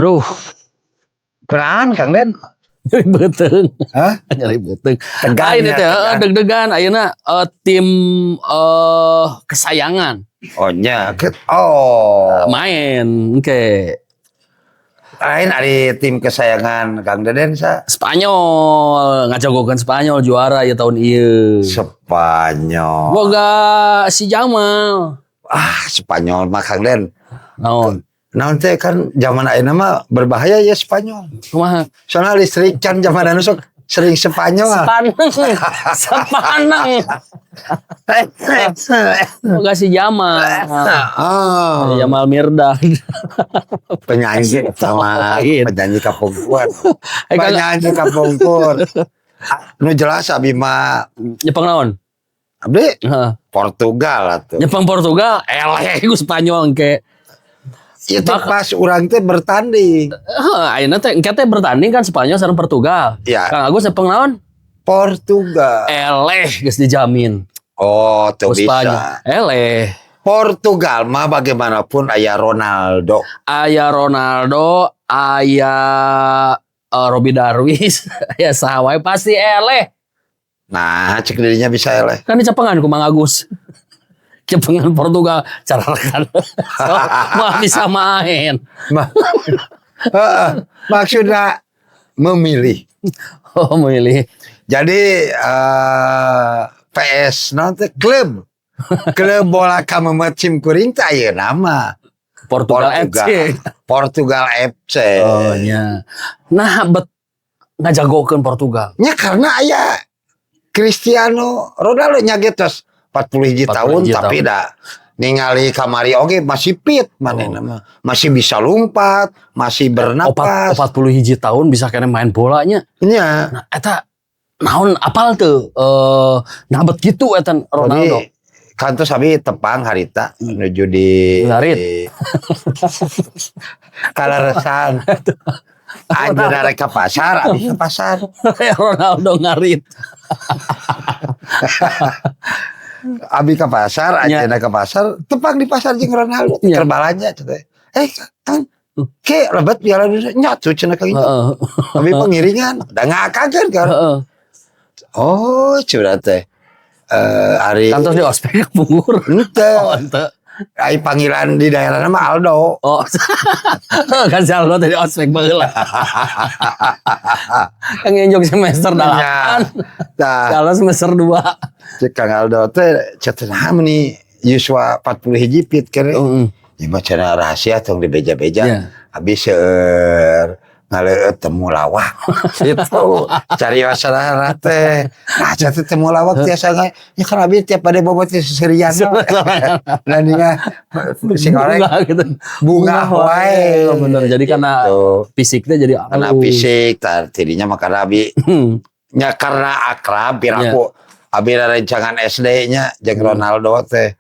Aduh, Kunaon, Kang Den? Nyeri beuteung. Hah? Nyeri beuteung. Tegang Ayeuna ya, teh heeh, tegang. Deg-degan ayeuna tim kesayangan Oh nya, oh. main engke. Lain ari tim kesayangan Kang Deden sa? Spanyol, ngajagokeun Spanyol juara ya tahun ieu. Spanyol. Boga si Jamal. Ah, Spanyol mah, Kang Den. Naon? Naon teh, kan zaman ayeuna mah berbahaya ya Spanyol. Kumaha? Soalnya listrik kan zaman anu sok sering Spanyol. Sepaneng. Sepaneng. Boga si Jamal. Oh, Jamal Mirdad. Penyanyi sama Lain. Penyanyi kapungkur. Eh, Kang, Penyanyi kapungkur. Nu jelas abi mah Jepang naon? Abdi Heeh. Portugal atuh. Jepang Portugal, eleh ku Spanyol engke. Itu pas urang teh bertanding. Heeh, ayeuna teh engke teh bertanding kan Spanyol sareng Portugal. Ya, Kang Agus Jepang naon? Portugal. Eleh geus dijamin. Oh, tuh Ku Spanyol. bisa. Eleh. Portugal mah bagaimanapun aya Ronaldo. Aya Ronaldo, aya Robi Darwis, aya saha wae pasti eleh. Nah, cek dirinya bisa eleh. Kan dicepengan ku Mang Agus. Cepengan Portugal cara rekan. So, mah bisa main. Heeh, maksudnya memilih. Oh, memilih. Jadi PS nanti klub klub bola kamemet sim kuring teh ayeuna mah Portugal, Portugal. FC. Portugal FC. Oh nya. Nah, bet ngajagokeun Portugal. Nya karena aya Cristiano Ronaldo nya ge tos 40 hiji 40 tahun hiji tapi tahun. Da ningali kamari oge masih fit manehna mah. Masih bisa lompat, masih bernapas. 41 tahun bisa kena main bolanya. Nya. Nah, eta naon apal tuh nah bet gitu eta Ronaldo. Jadi kantos abi tepang harita menuju di Ngarit. di Kaleresan. Anjeunna rek ka pasar, abi ka pasar. Ronaldo ngarit. Abi ka pasar, anjeunna ka pasar, tepang di pasar jeung Ronaldo. Keur balanja teh. Eh, Kang, ke lebet Piala Dunia nya tuh cenah ka gitu. Abi pengiringan, da ngakakeun kan. Oh, curah teh. Eh, ari Kantos di ospek punggur. Henteu. Oh, henteu. Ari panggilan di daerah nama Aldo. Oh. Kan si Aldo tadi ospek baheula. Kan ngenjok semester 8. Tah, Si Aldo semester 2. Cek Kang Aldo teh cek teh naha meuni yuswa 40 hiji fit kene. Ya mah cenah rahasia tong dibeja-beja. Abi seueur ngaleueut temulawak. Gitu. Cari masalah teh. Nah, cenah teh temulawak tiasa nge. Ya kan abi tiap pada bobot teh seserian. Nah, ninga si korek Bunga gitu. Bunga wae. Oh, bener. Jadi karena Gitu. fisiknya jadi Karena halus. Fisik, tar tidinya mah karena abi nya karena akrab piraku abi rencangan SD nya jeung Ronaldo teh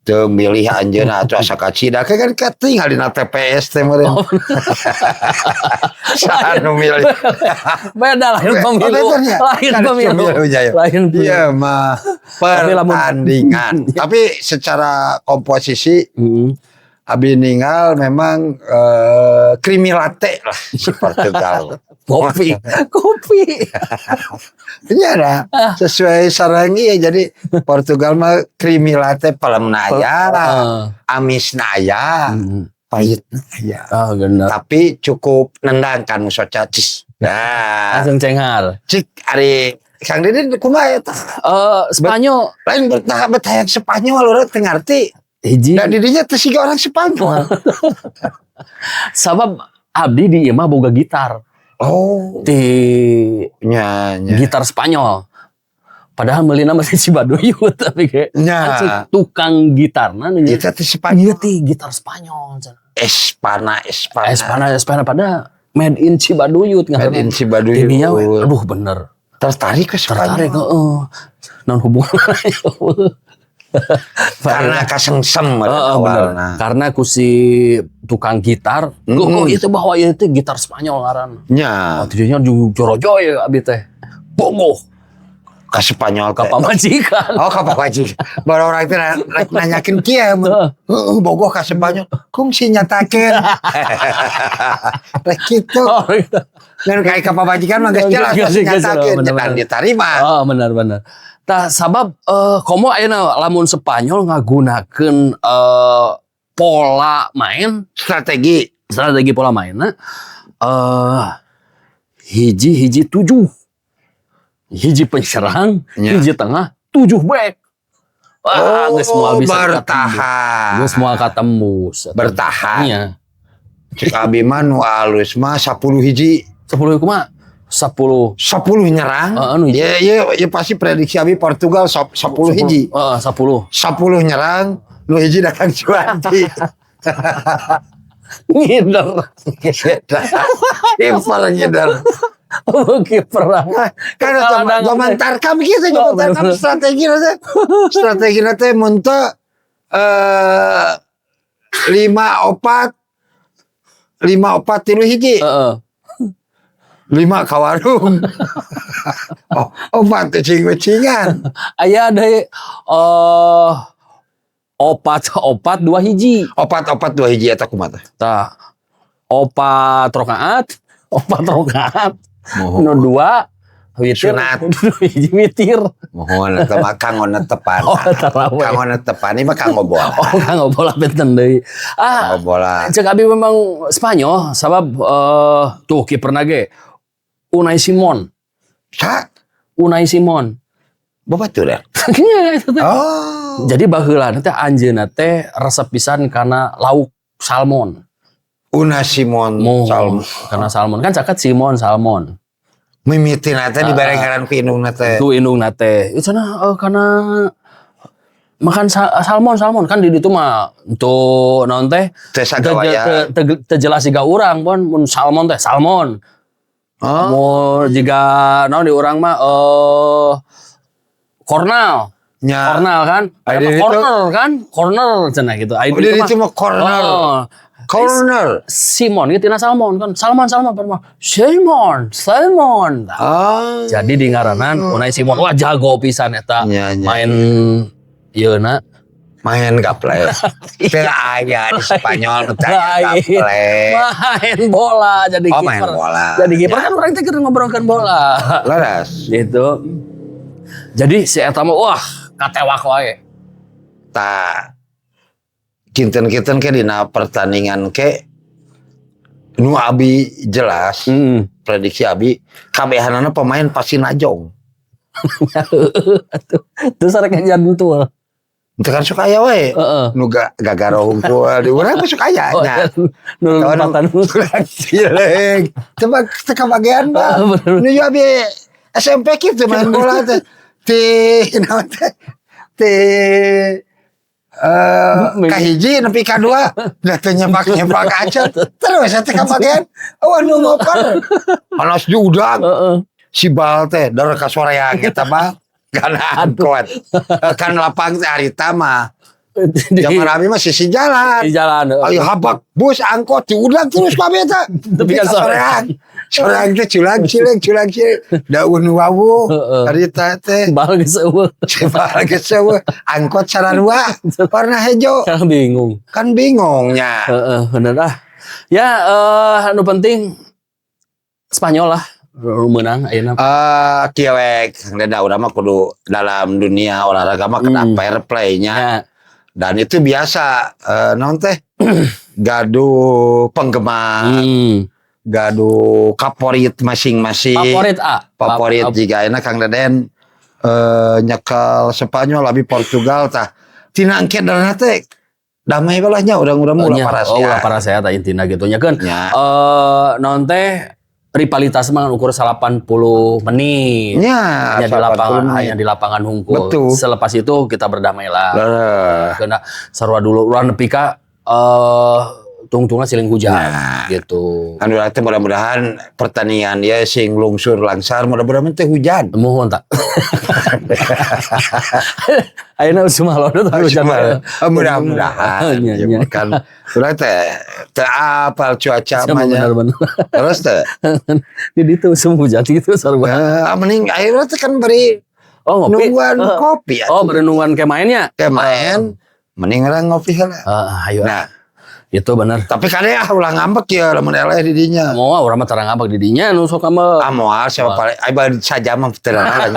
teu milih anjeunna atuh asa kacida kan katinggal dina TPS teh meureun. Oh. Saha nu milih? Beda, lain pemilu. Oh, beda nya? Lain Kan pemilu. pemilu nya ya. Lain pemilu. Iya mah Tapi pertandingan. Tapi secara komposisi abi ninggal memang creamy latte lah si Portugal. Kopi. Kopi. Ini ada sesuai sareng iya, jadi Portugal mah creamy latte, pelemna aya, amisna aya, pahitna aya. Ah, bener. Tapi cukup nendang kan musoca cis. Nah, Langsung cengar. Cik ari Kang Deden kumaha eta? Spanyol Lain betah betah yang Spanyol urang teu ngarti. Hiji. Dan didinya teh siga orang Spanyol. Sabab abdi di ieu mah boga gitar. Oh, Di nya nya. Gitar Spanyol. Padahal meulina masih Cibaduyut tapi kayak kan tukang gitarna nu Eta teh Spanyol. Iya teh gitar Spanyol cenah. Espana, Espana. Espana, Espana pada made in Cibaduyut. Made in Cibaduyut. Jadinya we, aduh bener. Tertarik ke Spanyol. Tertarik heeh. Naon hubungan? Karena kasengsem Heeh, bener. awalna. Karena ku si tukang gitar, kok itu bahwa ieu teh gitar Spanyol ngaranna. Nya. Oh, tidinya jorojoy abi teh. Bogoh. Ka Spanyol Ka teh. Pamajikan. Oh, ka pamajikan. Baru orang itu nanyakeun kieu mun heueuh bogoh ka Spanyol. Kungsi nyatakeun. Rek kitu. Oh, gitu. Ngan kayak ka pamajikan mah geus jelas Geus, pasti geus, nyatakeun bener, dan bener. Diterima. Oh, benar benar. Tah, sabab komo ayeuna lamun Spanyol ngagunakeun pola main Strategi. Strategi pola mainna hiji hiji tujuh, hiji penyerang, hiji tengah, tujuh back. Wah, geus moal Oh, bisa katembus. bertahan. Geus moal katembus. Bertahan. Iya. Cek abi mah nu alus mah 10 hiji. 10 kumaha? 10. 10 nyerang. Heeh, nu hiji. Ya, ya, ya, pasti prediksi abi Portugal 10 hiji. Heeh, 10. 10 nyerang, nu hiji datang cuanti. Ngider. Kiper ngider. Kiper. Kan zaman, zaman tarkam gitu, zaman tarkam strategi teh. Strategi teh mun teu lima opat lima opat tilu hiji. Lima ka warung. Oh, opat ucing-ucingan. Aya deui opat opat dua hiji. Opat opat dua hiji eta kumaha teh? Tah, opat rokaat, opat rokaat. Mohon. Nu dua witir. Sunat. Nu hiji witir. Mohon eta mah kanggo netepan. Oh, taraweh. Kanggo netepan ini mah kanggo bola. Oh, kanggo bola benten deui. Ah, Kanggo bola. Cek abi memang Spanyol sabab tuh kiperna ge Unai Simon. Sa Unai Simon. Babaturan. Nya, eta teh. Oh. Jadi baheula teh anjeunna teh resep pisan kana lauk salmon. Una Simon. Mohon Salmon. karena salmon kan caket Simon salmon. Mimitina teh dibere ngaran ku indungna teh. Itu indungna teh. Itu cenah karena makan salmon salmon kan di ditu mah untuk naon teh Teh teu sagawaya. teu jelas siga urang pon mun salmon teh salmon. Oh. Mun jiga naon di urang mah kornal. Nya. Kornal kan? Ai, Apa, di ditu- corner kan? Corner cenah gitu. Ai Oh, di ditu mah corner. Oh. Corner. Simon gitu tina salmon kan. Salmon salmon salmon. Simon, Simon. Ah. Jadi di ngaranan Unai Simon, wah, jago pisan eta. Nya, nya. Main ieu na. Main gaple. Teu aya di Spanyol nu teu Lain. gaple. Main bola jadi Oh, kiper. main bola. Jadi kiper Ya. kan orang teh keur ngobrolkeun bola. Leres. Gitu. Jadi si eta mah wah, katewak wae. Tah, kinten-kinten ke dina pertandingan ke nu abi jelas prediksi abi kabehanana pemain pasti najong. Atuh. Terus arek jantul. Itu kan suka aya wae. Nu gagaro hungkul di urang mah suka aya Oh, nya. nu lompatan. Cileng. Coba teu kabagean mah. Bener. Nu abi SMP kitu main bola teh. Ti naon teh? Ti kahiji nepi ka dua da teu nyepak-nyepak acan terus teh kabagean euweuh nu ngoper panas diudag si bal teh dar ka soreang eta mah kana angkot kan lapang teh harita mah zaman abi mah sisi jalan. Di jalan. Ayo habak bus angkot diudag terus kabeh eta. Nepi ka soreang. Soreang teh culang cileng culang cileng daun nu wawuh harita teh. Bal geus euweuh. Bal geus euweuh, angkot sararua warna hejo. Kan bingung. Kan bingungnya. Heeh, bener ah. Ya, anu penting Spanyol lah menang ayeuna. Eh, kieu we Kang Deda, urang mah kudu dalam dunia olahraga mah kena fair play-nya. Dan itu biasa naon teh gaduh penggemar, gaduh kaporit masing-masing. Favorit A. Favorit jika enak Kang Deden nyekel Spanyol lebih Portugal tah. Tina engke darana teh damai balah nya urang-urang ulah Nya, parasea. oh, ulah parasea tah intina gitu nya kan. Nya. Naon teh rivalitas mah ukur 80 menit. Nya, Hanya di 80 lapangan, menit. Hanya di lapangan hungkul. Betul. Selepas itu kita berdamai lah. Lah. Karena sarua dulu urang nepi ka tungtungna siling hujan Nah. gitu. Kan urang teh mudah-mudahan pertandingan ya sing lungsur langsar, mudah-mudahan teh hujan. Mohon tak. Ayeuna usum halodo teh hujan. Oh, mudah-mudahan. Nya, Ya, nya. kan urang teh teu apal cuaca mah nya. Bener-bener. Terus teh Di ditu usum hujan gitu sarua. Mending ayeuna teh kan bari Oh, ngopi. Nungguan kopi Oh, atuh. Bari nungguan ke mainnya. Ke main mending urang ngopi heula. Ah, ayo. Nah, Itu bener. Tapi kade ah, ulah ngambek ya lamun eleh di dinya. Mau urang mah tara ngambek di dinya nu sok ngambek. Ah, moal siapa paling ai bari sajam mah teu naon.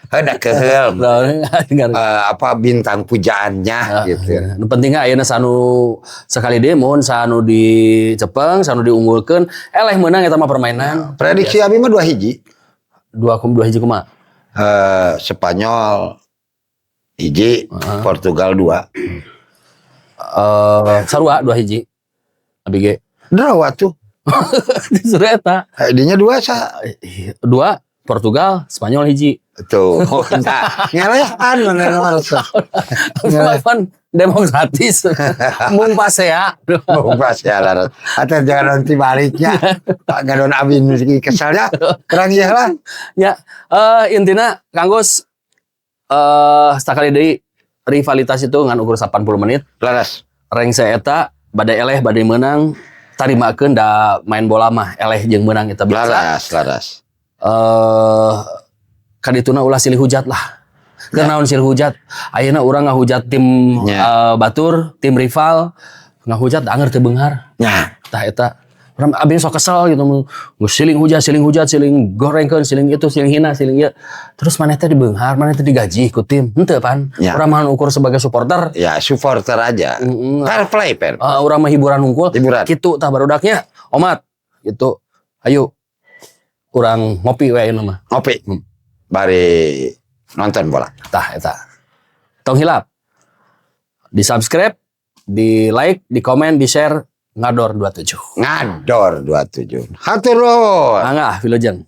Heuh, da keheul. Eh, apa bintang pujaannya gitu. Nu penting ayeuna sanu sekali deui mohon sanu dicepeng, sanu diunggulkeun, eleh meunang eta mah permainan. Prediksi abi mah 2-1. 2,2 1 kumaha? Eh, Spanyol 1, Portugal 2. Eh, sarua 2-1. Abi ge. Draw atuh. Justru eta. Eh, dinya 2 sa. 2 Portugal, Spanyol 1. Tuh. Nah, ngelehan mana harus. Pan demokratis. Mung pasea. Mau pas ya larat. Atau jangan nanti baliknya. Pak Gadon abi nu keselnya. Kurang iya lah. Ya, intina Kang Gus, sakali deui rivalitas itu ngan ukur 80 menit. Laras. Rengse eta bade eleh bade menang tarimakeun, da main bola mah eleh jeung menang eta biasa. Laras, laras. Eh, kadituna ulah silih hujat lah. Keur naon silih hujat? Ayeuna urang ngahujat tim batur, tim rival, ngahujat anger teu beunghar. Tah eta. Urang abi sok kesel gitu, geus siling hujat, siling hujat, siling gorengkeun, siling itu, siling hina, siling ieu. Terus maneh teh dibeunghar, maneh teh digaji ku tim. Henteu pan. Urang mah ukur sebagai supporter. Ya, supporter aja. Fair play, fair. Urang mah hiburan hungkul. Hiburan. Kitu tah barudaknya. Omat gitu. Ayo urang ngopi we ayeuna mah. Ngopi. Bari nonton bola. Tah eta. Tong hilap. Di subscribe, di like, di komen, di share Ngador 27. Ngador 27. Hatur nuhun. Mangga, wilujeng.